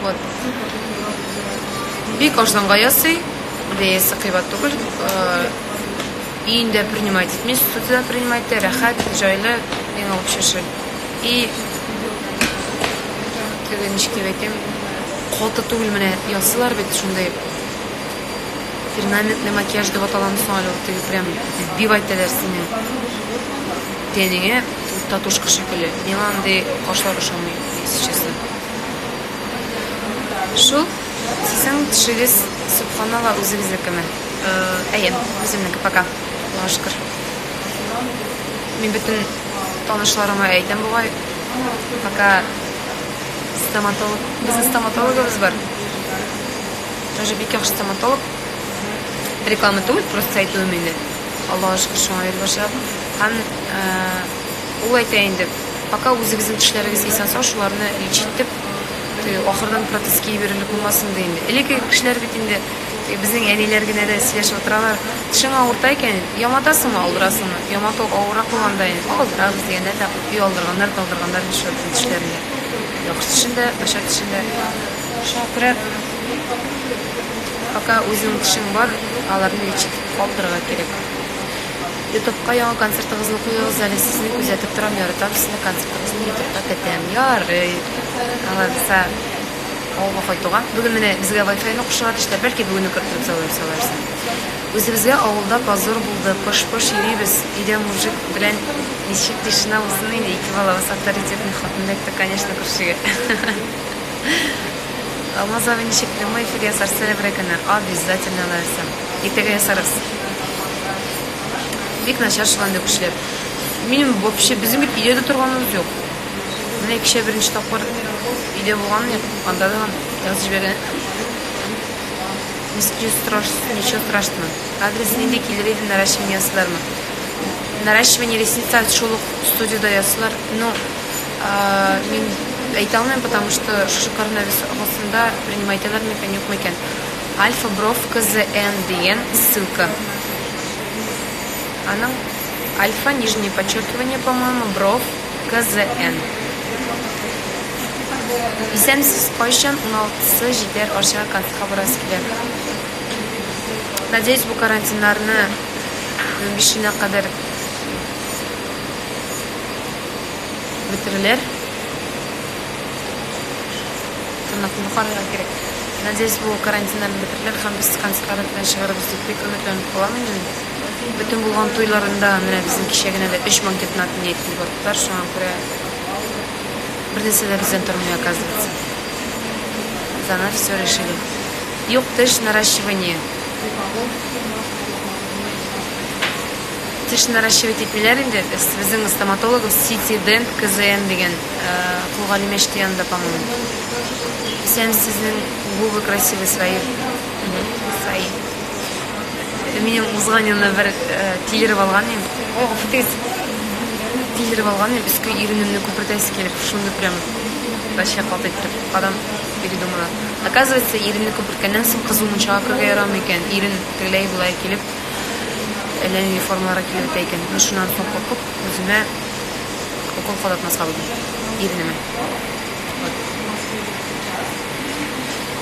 Вот. Бик арзанга ясый, бәясе кыйбат түгел. Өендә принимать итми, студияда принимать итә, рәхәт, җайлы, миңа вообще шәп. И теге ничек дип әйтим, каты түгел менә ясыйлар бит шундый перманентный макияж дип аталамы соң әле ул теге прям вбивать итәләр синең тәнеңә татушка шикелле. Миңа андый кашлар ошамый, если честно. Шул, сезнең төшегез, сөбханалла, үзегезнекеме? Әйе, үземнеке пока. Аллага шөкер. Мин бөтен танышларыма әйтәм бугай, пока стоматолог, безнең стоматологыбыз бар. Тоже бик яхшы стоматолог. Реклама түгел, просто әйтүем инде. Аллага шөкер, шуңа йөри башладым. Һәм ул әйтә инде, пока үзегезнең тешләрегез исән-сау, шуларны лечить итеп, теге ахырдан протез киеп йөрерлек булмасын ди инде. Элекке кешеләр бит инде безнең әниләр генә дә сөйләшеп утыралар. Тешең авырта икән, яматасыңмы, алдырасыңмы? Ямату авыррак булганда инде, алдырабыз дигәннәр дә, и алдырганнар да алдырганнар инде шул тешләрне. Яхшы тешен дә, начар тешен дә. Шуңа күрә пока үзеңнең тешең бар, аларны лечить итеп калдырырга кирәк. Ютубка яңа концертыгызны куегыз әле, сезне күзәтеп торам, яратам сезне, концертыгызны ютубта көтәм. Ярый. Алайса, авылга кайтуга. Бүген менә безгә Wi-Fi-ны кушырга тиешләр, бәлки бүген үк кертеп салырсың. Үзебезгә авылда позор булды, пыш-пыш йөрибез, өйдә мужик белән ничек тишина булсын инде, ике балабыз авторитетный хатын эләкте, конечно, күршегә. Алмаз абый ничек прямой эфир ясарсыз әле берәр көнне? Обязательно алайса. Иртәгә ясарбыз. Бик начар шул андый кешеләр. Минем вообще безнең бит өйдә дә торганыбыз юк. Менә кичә беренче тапкыр өйдә булган идек, анда да язып җибәргән. Ничего страшного, ничего страшного. Адрес нинди килер иде, наращивание ясыйлармы? Наращивание ресниц шул ук студияда ясыйлар. Но мин әйтә алмыйм, потому что шушы коронавирус аркасында принимать итәләр микән, юк микән. Альфа Бров КЗН дигән ссылка. Аның альфа, нижнее подчеркивание, по-моему, Бров КЗН. Исәнмесез, кайчан 16-сы җитәр Арчага концертка барасы килә. Надеюсь, бу карантиннарны 15-енә кадәр бетерелер. Тырнакны карарга кирәк. Надеюсь, бу карантиннарны бетерерләр һәм без концертлар белән чыгарбыз дип бик өметләнеп калам инде мин. Бөтен булган туйларында менә безнең кичә генә дә өч банкетны отменять итеп аттылар, шуңа күрә бер нәрсә дә бездән тормый, оказывается. За нас все решили. Юк, теш наращивание. Теш наращивать итмиләр инде. Безнең стоматологыбыз City Dent КЗН дигән Кол Гали мәчете янында, по-моему. Исәнмесез, сезнең губы красивые свои. Свои. Минем узган елны бер тилереп алган идем. Ой, гафу итегез. Тилереп алган идем, өске иренемне күпертәсе килеп, шундый прям вообще каты иттереп, потом передумала. Оказывается, иренне күперткәннән соң кызу мунчага керергә ярамый икән. Ирен тегеләй болай килеп, әллә нинди формаларга килеп бетә икән. Мин шуннан соң куркып, үземә укол кадатмаска булдым иренемә. Вот.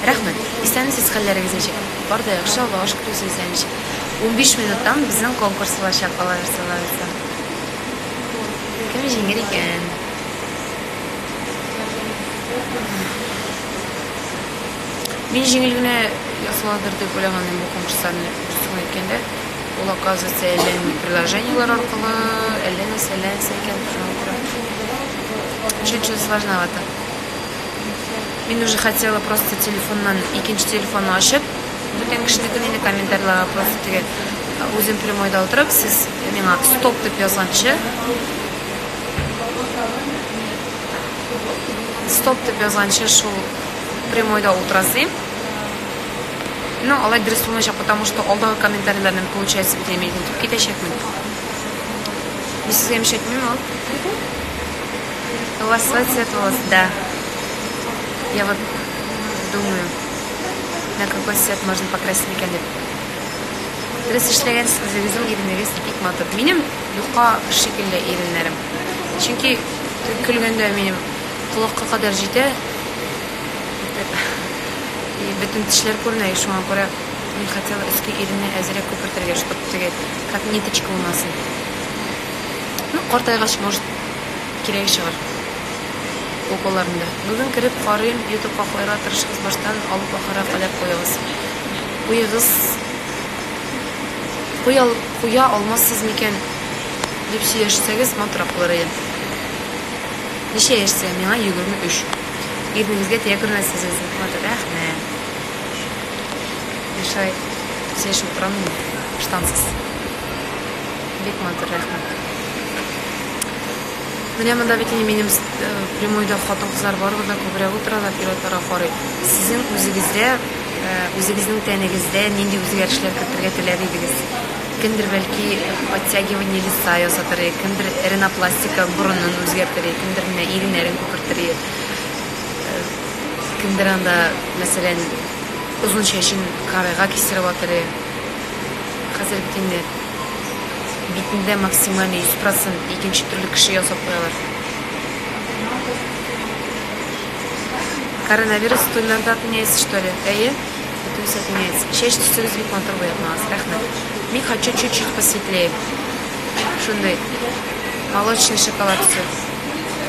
Рәхмәт. Исәнмесез, хәлләрегез ничек? Бар да яхшы, Аллага шөкер, үзегездә ничек? 15 минуттан безнең конкурс булачак, Алла бирсә, Алла бирсә. Кем җиңер икән? Мин җиңел генә ясаладыр дип уйлаган идем бу конкурсларны, дөресен әйткәндә. Ул, оказывается, әллә нинди приложениеләр аркылы, әллә нәрсә, әллә нәрсә икән, шуңа күрә. Чуть-чуть сложновато. Мин уже хотела просто телефоннан икенче телефонны ачып, бүтән кешенекен инде комментарийларга просто теге үзем прямойда утырып, сез миңа стоп дип язганчы, стоп дип язганчы шул прямойда утырасым. Ну, алай дөрес булмаячак, потому что алдагы комментарийларны получается бит мин онытып китәчәкмен. Мин сезгә мешать итмим ул. У вас свой цвет волос, да. Я вот думаю, на какой цвет можно покрасить микән дип. Дөрес эшләгәнсез, үзегезнең иренегез бик матур. Минем юка шикелле иреннәрем. Чөнки көлгәндә минем колакка кадәр җитә. иттереп. И бөтен тешләр күренә, и шуңа күрә мин хотела өске иренне әзрәк күпертергә, чтоб теге как ниточка булмасын. Ну, картайгач, может, кирәге чыгар уколларны да. Бүген кереп карыйм, ютубка куярга тырышыгыз, баштан алып ахырга кадәр куегыз. Куегыз. Куя, куя алмассыз микән дип сөйләшсәгез, матуррак булыр иде. Ничә яшьсең? Миңа 23. Ирнегезгә тия күрмәс сүзегез. Матур, рәхмәт. Мин шулай сөйләшеп утырам инде, штансыз. Бик матур, рәхмәт. Менә монда бит инде минем э, прямойда хатын-кызлар барыбер дә күбрәк утыралар, ир-атларга карый. Сезнең үзегездә, э, үзегезнең тәнегездә нинди үзгәрешләр кертергә теләр идегез? Кемдер бәлки подтягивание лица ясатыр иде, кемдер ринопластика борынын үзгәртер иде, кемдер менә иреннәрен күпертер иде. Э, кемдер анда, мәсәлән, озын чәчен карега кистереп атыр иде. Хәзер бит инде битендә максимальный 100% икенче төрле кеше ясап куялар. Коронавирус туйларда отменяется, что ли? Әйе, бөтенесе отменяется. Чәч төсегез бик матур буятмагыз. Рәхмәт. Мин хочу чуть-чуть посветлее. Шундый молочный шоколад төсе.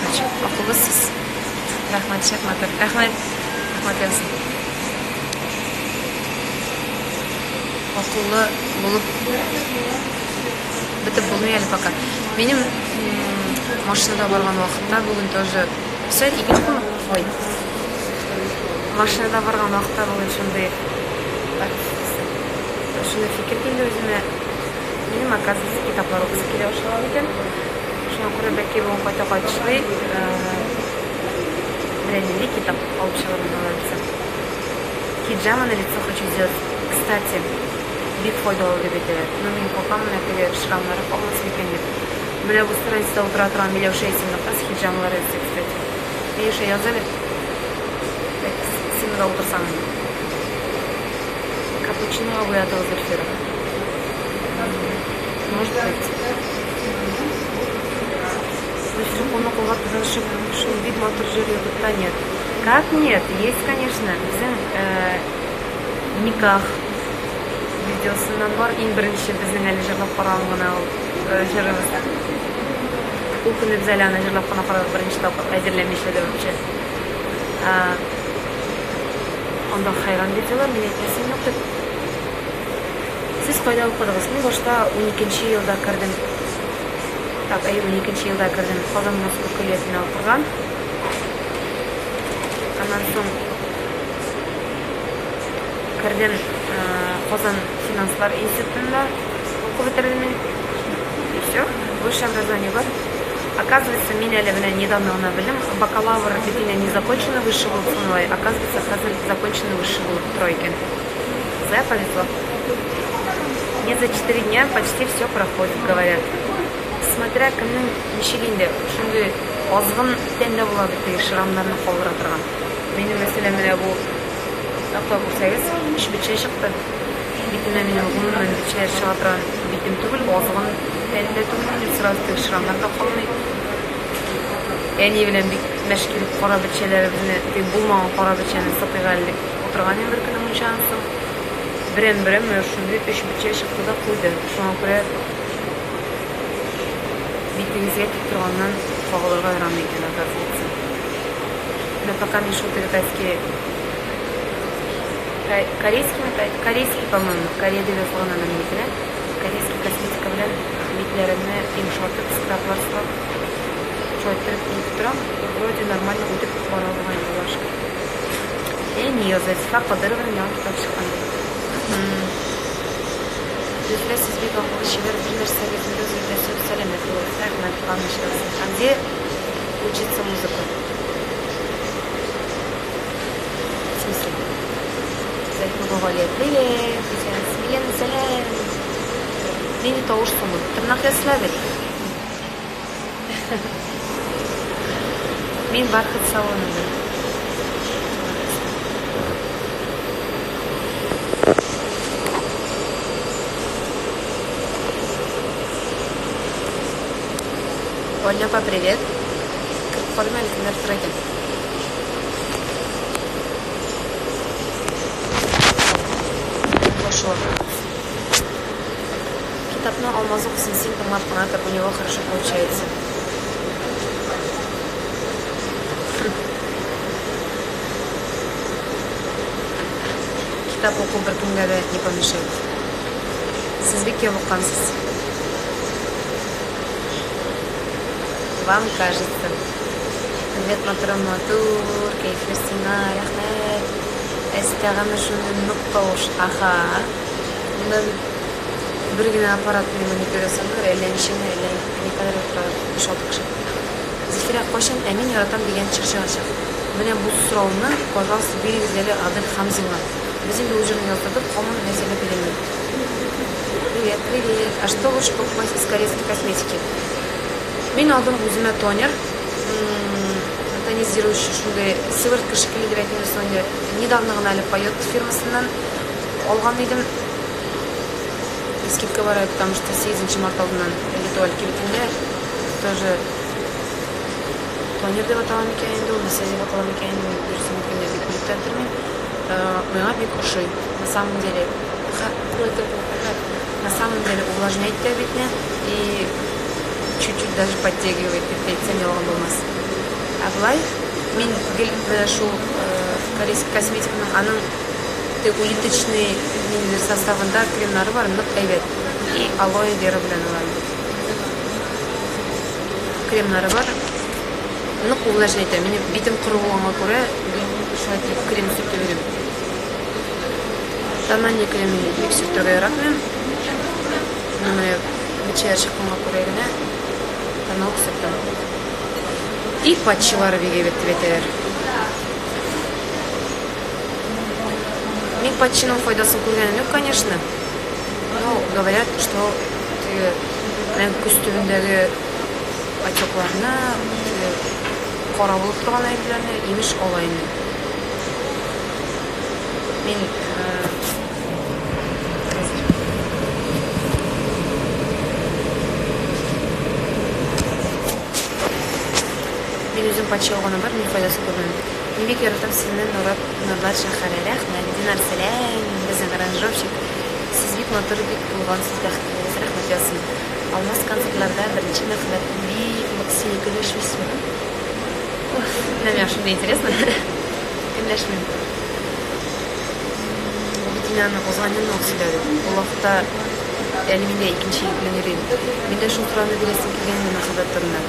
Хочу. Акыллы сез. Рәхмәт, шәп матур. Рәхмәт. Рәхмәт яусын. Акыллы булып бетеп булмый әле пока. Минем машинада барган вакытта бүген тоже все икенче көн ой. Машинада барган вакытта бүген шундый шундый фикер килде үземә. Минем, оказывается, китаплар укысы килә башлаган икән. Шуңа күрә бәлки бүген кайта кайтышлый берәр нинди китап алып чыгармын алайса. Хиджама на лицо хочу сделать. Кстати, бик файдалы дип әйтәләр. Но мин куркам, менә теге шрамнары калмас микән дип. Менә бу страницада утыра торган Миләүшә исемле кыз хиджамалар ясый, кстати. Миләүшә, яз әле. Так, син монда утырсаң инде. Капучиноға буятыгыз Зөлфира. Может быть. Зөлфира кулны кулга тотынышып, шул бик матур җыр ютубта нет. Как нет? Есть, конечно. Безнең э, никах видеосыннан бар. Иң беренче безнең әле җырлап караган гына ул э, җырыбыз. Ул көнне без әле аны җырлап кына карадык беренче тапкыр, әзерләмичә дә вообще. Ә, анда хәйран видеолар, мин әйтмәсем юк дип. Сез кайда укыдыгыз? Мин башта 12 елда кердем. Так, әйе, 12 елда кердем. Казан Москва көллиятенә укырга. Аннан соң кердем Казан финанслар институтында укып бетердем мин. И все, высшее образование бар. Оказывается, мин әле менә недавно гына белдем, бакалавр бит инде незаконченный высший булып санала. Оказывается, хәзер законченный высший булып тора икән. Зря повезло. Мне за 4 дня почти все проходит, говорят. Смотря кемнең ничек инде, шундый азгын тәндә була бит теге шрамнарны калдыра торган. Минем, мәсәлән, менә бу якта күрсәгез, өч бетчә чыкты. Битемә минем гомумән бетчәләр чыга торган битем түгел, азгын тәндә түгел минем, сразу теге шрамнар да калмый. Әни белән бик мәш килеп кара бетчәләребезне, теге булмаган кара бетчәне сытыйк әле дип утырган идем бер көнне мунчадан соң. Берәм-берәм менә шундый өч бетчә чыкты да куйды. Шуңа күрә битегезгә тик торганнан кагылырга ярамый икән, оказывается. Менә пока мин шул теге тайский корейский, корейский, по-моему, Корея дип язылган ана минекенә. Корейский косметика белән битләремне йомшартып, скраблар сылап, шулай иттереп итеп торам. Вроде нормально үтеп бара бугай инде, Аллага шөкер. Әни яза, Зифа Кадырованың яңа китабы чыккан дип. Зөлфирә, сез бик акыллы, чибәр, бер нәрсәгезне дә үзгәртәсе юк, сәламәт булыгыз. Рәхмәт, туганым, эшләгез. А где учиться музыку? В смысле? Зарипова Галия, привет! Исәнмесез. Милена, сәлам! Нинди тавыш соң бу? Тырнак ясыла бит. Мин бархат салонында. Оля апа, привет. Кереп карыйм әле, кемнәр тора икән. кушыла. Китапны Алмаз укысын, син тыңлап кына тор, у него хорошо получается. Китап уку беркемгә дә не помешает. Сез бик ябыккансыз. Вам кажется. Привет, матурым, матур, кәефле сиңа, рәхмәт. Әстәгаме шундый нык тавыш. Аха. Монда бит бер генә аппарат белән монитор ясадылар, әллә ничәне, әллә никадәр утыра, биш-алты кеше. Зөлфирә, кайчан Ә мин яратам дигән җыр чыгачак? Менә бу сорауны, пожалуйста, бирегез әле Адель Хамзинга. Без инде ул җырны яздырдык, һаман әзерләп бирелми. Привет, привет. А что лучше покупать из корейской косметики? Мин алдым үземә тонер, тонизирующий шундый сыворотка шикелле дип әйтим соң инде. Недавно гына әле Поет фирмасыннан алган идем. Скидка бар, потому что 8 март алдыннан Литуаль кибетендә тоже тонер дип атала микән инде ул, нәрсә дип атала микән инде, мин дөресен әйткәндә бик белеп тә бетермим. Миңа бик ошый. На самом деле, на самом деле увлажняет та битне и чуть-чуть даже подтягивает, дип әйтсәм ялган булмас. Ә болай мин гел менә шул корейский косметиканың аның улиточный ниндидер составында кремнары бар, нык әйбәт. И алоэ вера белән алар. Кремнары бар. Нык увлажнять итә. Минем битем коры булганга күрә, шулай итеп крем сөртеп йөрим. Тональный крем мин бик сөртергә яратмыйм. Менә бетчәләр чыкканга күрә генә тоналка сөртәм. И патчилары бик әйбәт дип әйтәләр. Мин патчиның файдасын күргәнем юк, конечно. Но говорят, что теге менә күз төбендәге отекларны, теге кара булып торган әйберләрне имеш ала инде. Мин хәзер Мин үзем патчи алганым бар, мин файдасын күрмәдем. Мин бик яратам сезне, Нурат, Нурлат шәһәре. Рәхмәт, Динар, сәлам, безнең аранжировщик. Сез бик матур, бик булгансыз, бәхетле булыгыз, рәхмәт яусын. Алмаз концертларда беренче мәхәббәт бик нык сине көнләшмисезме? Уф, менә миңа шундый интересно. Көнләшмим. Ул бит инде аны узган елны ук сөйләде. Ул вакытта әле мин дә икенче ел белән йөрим. Мин дә шул сорауны бирәсем килгән иде мәхәббәт турында.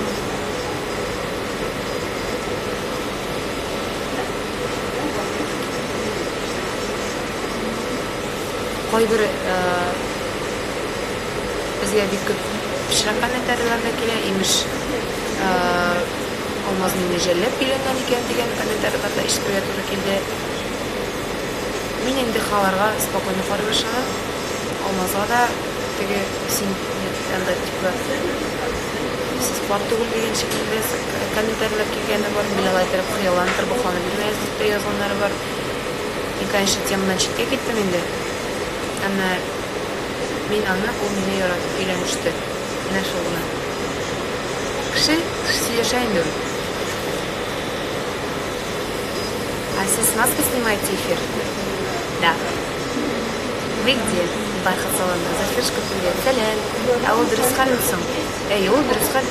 Кайбер безгә бик күп пычрак комментарийлар да килә, имеш, Алмаз мине жәлләп өйләнгән икән дигән комментарийлар да ишетергә туры килде. Мин инде аларга спокойно карый башладым. Алмазга да теге син анда типа сез пар түгел дигән шикелле комментарийлар килгәне бар. Мин алай итеп хыялланып торып бакланып йөрмәгез дип тә язганнары бар. Мин, конечно, темадан читкә киттем инде. Әмма мин аны, ул мине яратып өйләнеште. Менә шул гына. Кеше сөйләшә инде ул. А сез с маской снимаете эфир? Да. Вы где? Бархат салонда. Зафиршка, привет. Сәлам. Ә ул дөрес хәлме соң? Әй, ул дөрес хәл.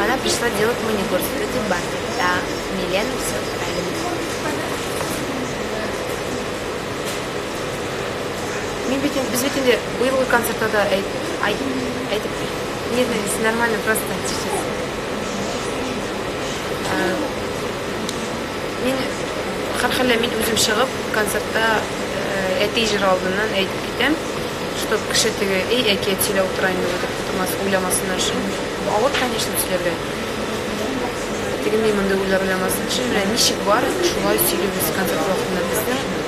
Она пришла делать маникюр. Смотрите, бархат. Да, Милена, все правильно. Мин бит без бит инде быелгы концертта да әйт, ай, әйтеп, нет, нет, нормально, просто чуть-чуть. Мин һәрхәлдә мин үзем чыгып концертта әти җыры алдыннан әйтеп китәм, чтоб кеше теге, эй, әкият сөйләп утыра инде бу дип утырмас, уйламасыннар өчен. Авыр, конечно, сөйләргә. Тегендей мондый уйлар уйламасын өчен, менә ничек бар, шулай сөйлибез концерт вакытында. Безнең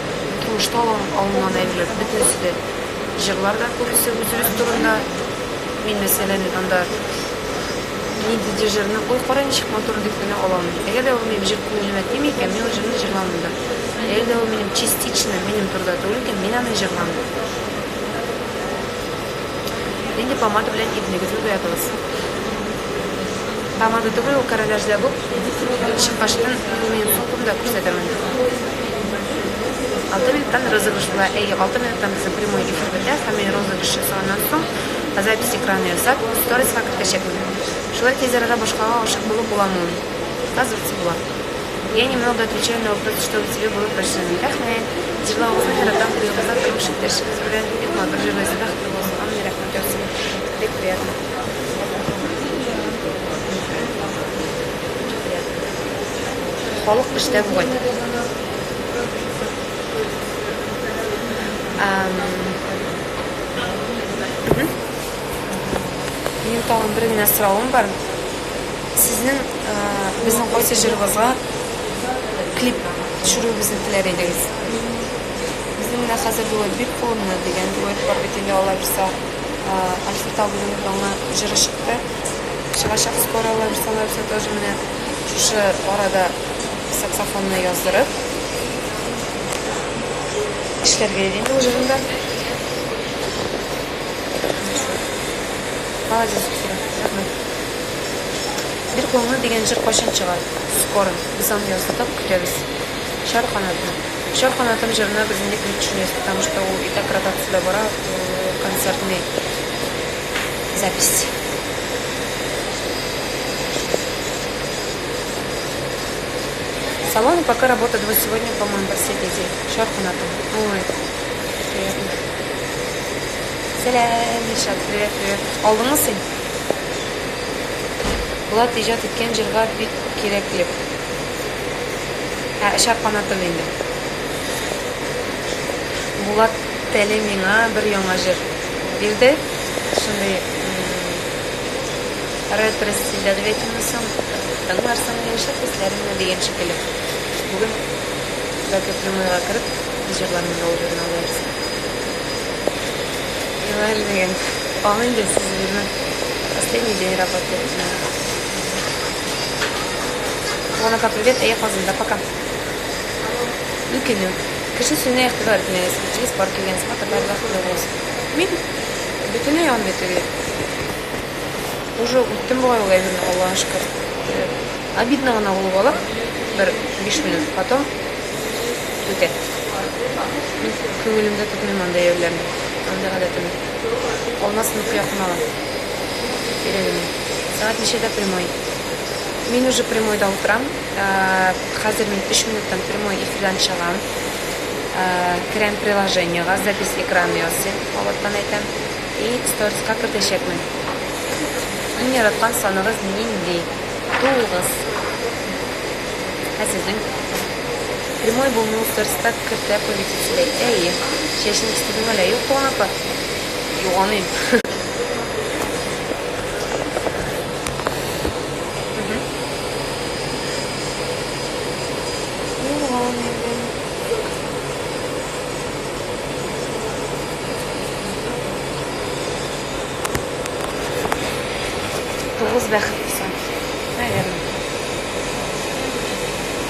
тормышта алынган әйберләр бөтенесе дә. Җырлар да күбесе үзебез турында. Мин, мәсәлән, анда ниндидер җырны, ой, кара ничек матур дип кенә алам. Әгәр дә ул минем җыр күңелемә тими икән, мин ул җырны җырламыйм да. Әгәр дә ул минем частично минем турыда түгел икән, мин аны җырламыйм. Нинди помада белән иренегезне буядыгыз? Помада түгел, ул карандаш для губ. Чыккачтын ул минем сумкамда күрсәтәмен. Алты минуттан розыгрыш була. Әйе, алты минуттан безнең прямой эфир бетә һәм мин розыгрыш ясаганнан соң запись экраны ясап, сториска кертәчәкмен. Шулай тиз арада башкага гашыйк булып буламы ул? Оказывается, була. Я немного отвечаю на вопрос, чтобы тебе было проще. Рәхмәт. Җырлавыгызны яратам, туегызда тормыш иптәшегез белән бик матур җырлыйсыз, бәхетле булыгыз. Амин, рәхмәт яусын. Бик приятно. Очень приятно. Халык эштә бугай. Минем тагын бер генә соравым бар. Сезнең безнең кайсы җырыбызга клип төшерүебезне теләр идегез? Безнең менә хәзер дуэт бик кулымны дигән дуэт бар бит инде Алла бирса. Альфред абыйның яңа җыры чыкты. Чыгачак скоро Алла бирса, Алла бирса тоже менә шушы арада саксофонны яздырып эшләргә иде инде ул җырында. Молодец, Зөлфирә. Рәхмәт. Бир кулыңны дигән җыр кайчан чыга? Скоро. Без аны яздык, көтәбез. Чар канатым. Чар канатым җырына без инде клип төшерәбез, потому что ул и так ротациядә бара, концертный запись. Салоны пока работают. Вот сегодня, по-моему, последний день. Чар канатым. Ой, приятно. Сәлам, Илшат, привет, привет. Алдыңмы син? Булат иҗат иткән җырга бик кирәк клип. Ә, очар канатым инде. Булат әле миңа бер яңа җыр бирде. Шундый ретро стильдә дип әйтимме соң, тыңларсың яшәп хисләремне дигән шикелле. Бүген бәлки прямойга кереп җырлармын ул җырны алырсың. Елар дигән. Ал инде сез бирмә. Последний день работы. Туган апа, привет. Әйе, Казанда. Пока. Үкенү. Кеше сүзенә игътибар итмәгез. Итегез пар килгән, матурлар бәхетле булыгыз. Мин бөтенләй андый түгел. Уже үттем бугай ул әйберне, Аллага шөкер. Обидно гына булып ала, бер 5 минут, потом үтә. Мин күңелемдә тотмыйм андый әйберләрне. Андый гадәтем юк. Алмаз нык якын ала. Өйрәнәм. Сәгать ничәдә прямой? Мин уже прямойда утырам. Хәзер мин 3 минуттан прямой эфирдан чыгам. Керәм приложениега, запись экраны ясыйм, кабаттан әйтәм. И сториска кертәчәкмен. Иң яраткан саныгыз нинди? 9. Ә сезнең? Прямой булмый ул сториска кертә повесить. Әйе. Чәчен кистердең әллә? Юк, туган апа. Юганыйм. Юган идем. Тугыз бәхетле сан. Наверное.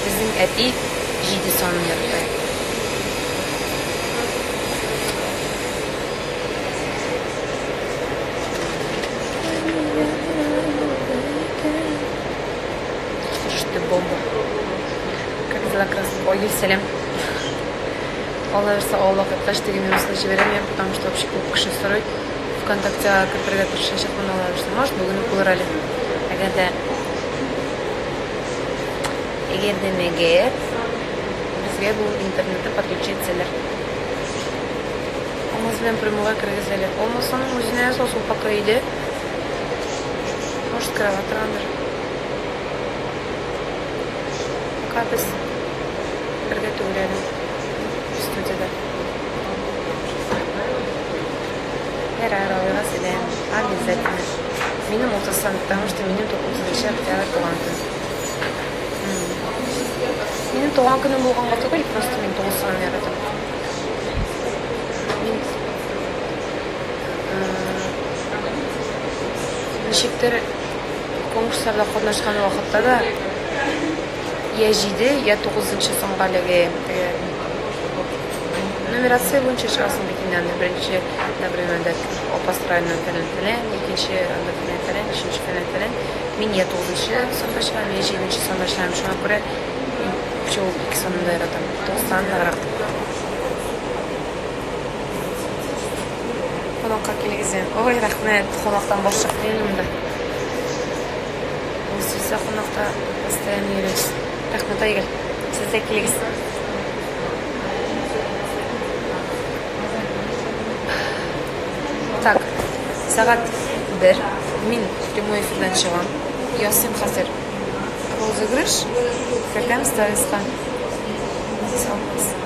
Безнең әти җиде санын ярата. Что бомба. Как дела, красный? Ой, сәлам. Алла бирсә, Алла кайткач теге минусны җибәрәм я, потому что вообще күп кеше сорый. ВКонтактега кертергә тырышачакмын, Алла бирсә. Может, бүген үк булыр әле. Әгәр дә әгәр дә мәгәр безгә бу интернетны подключить итсәләр. Алмаз белән прямойга керегез әле. Алмазның үзенә сосу пока өйдә. Может, керә торгандыр. Пока без бергә түгел әле. Студияда. Ярар, алайга сәлам. Обязательно. Минем 30 сан, потому что минем 30 октябрь туган көн. Минем туган көнем булганга түгел, просто мин 9 санын яратам. Мин ничектер конкурсларда катнашкан вакытта да я 7, я 9 санга эләгәем. Нумерация буенча чыгасың бит инде анда беренче, например, анда Апас районыннан фәлән фәлән, икенче анда фәлән фәлән, өченче фәлән фәлән. Мин я 9 санда чыгам, я 7 санда чыгам. Шуңа күрә мин Вообще ул ике санын да яратам. 90 ныграк. Кунакка килегез. Ой, рәхмәт. Кунактан баш чыкты инде монда. Ул сүзсә кунакта постоянно йөрибез. Рәхмәт, Айгөл. Сез дә килегез. Так, сәгать бер. Мин прямой эфирдан чыгам. Ясыйм хәзер. Розыгрыш. Кертәм сториска. Сау булыгыз.